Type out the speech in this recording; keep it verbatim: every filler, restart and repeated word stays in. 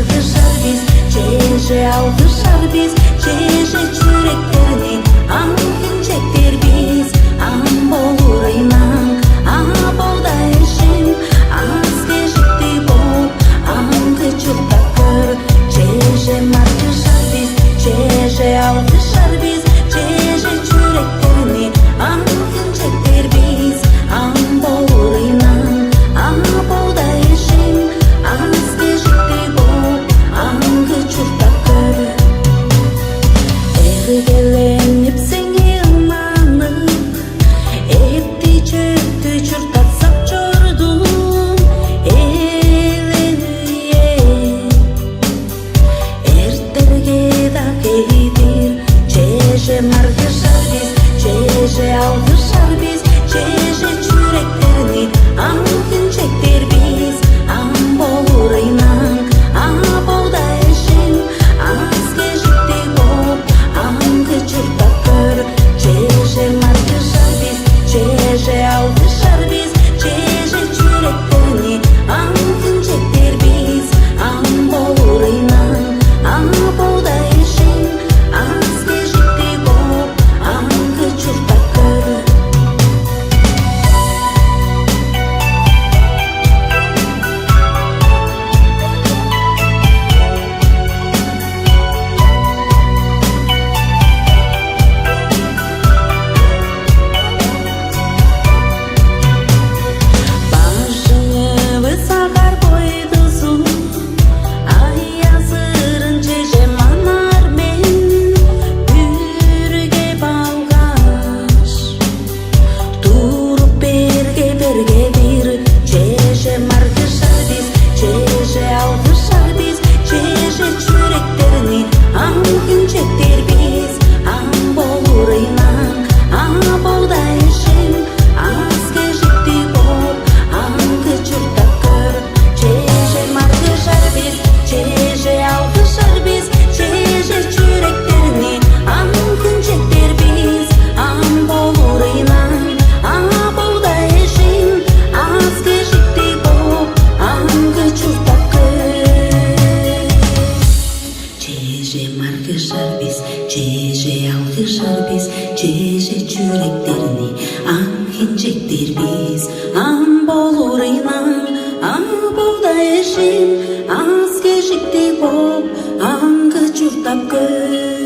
Алгышар бис, чеже алгышар бис, чеже чүректерни ам хинчектер бис, ам болур ыйнаан, а бода эжим, аз-кежиктиг бооп, аңгы чурттап көр. Чеже маргыжар бис, чеже алгышар бис, чеже чүректерни ам хинчектер бис, ам болур ыйнаан, а бода эжим, аз-кежиктиг бооп, аңгы чурттап көр. Эргеленип сеңээ ынманып, эпти-чөптү чурттатсап чордум. Эле-ле-ле. Эртерге-даа кедир, чеже маргыжар бис, чеже алгышар бис, чеже чүректерни ам хинчектер бис, ам болур ыйнаан, а бода эжим, аз-кежиктиг бооп, аңгы чурттап көр. Чеже маргыжар бис, чеже алгышар бис, чеже чүректерни ам хинчектер бис, ам болур ыйнаан, а бода эжим, аз-кежиктиг бооп, аңгы чурттап көр. Бажыңывыс агар бойдузун, аяз ырын чеже манар мен, бүргеп алгаш, туруп берге, берге бир. Чеже маргыжар бис, чеже алгышар бис, чеже чүректерни ам хинчектер бис, ам болур ыйнаан, а бода эжим, аз-кежиктиг бооп, аңгы чурттап көр. Чеже маргыжар бис, чеже алгышар бис, чеже чүректерни ам хинчектер бис, ам болур ыйнаан, а бода эжим, аз-кежиктиг бооп, аңгы чурттап көр. Чеже маргыжар бис, чеже алгышар бис, чеже чүректерни ам хинчектер бис, ам болур ыйнаан, а бода эжим, аз-кежиктиг бооп, аңгы чурттап көр.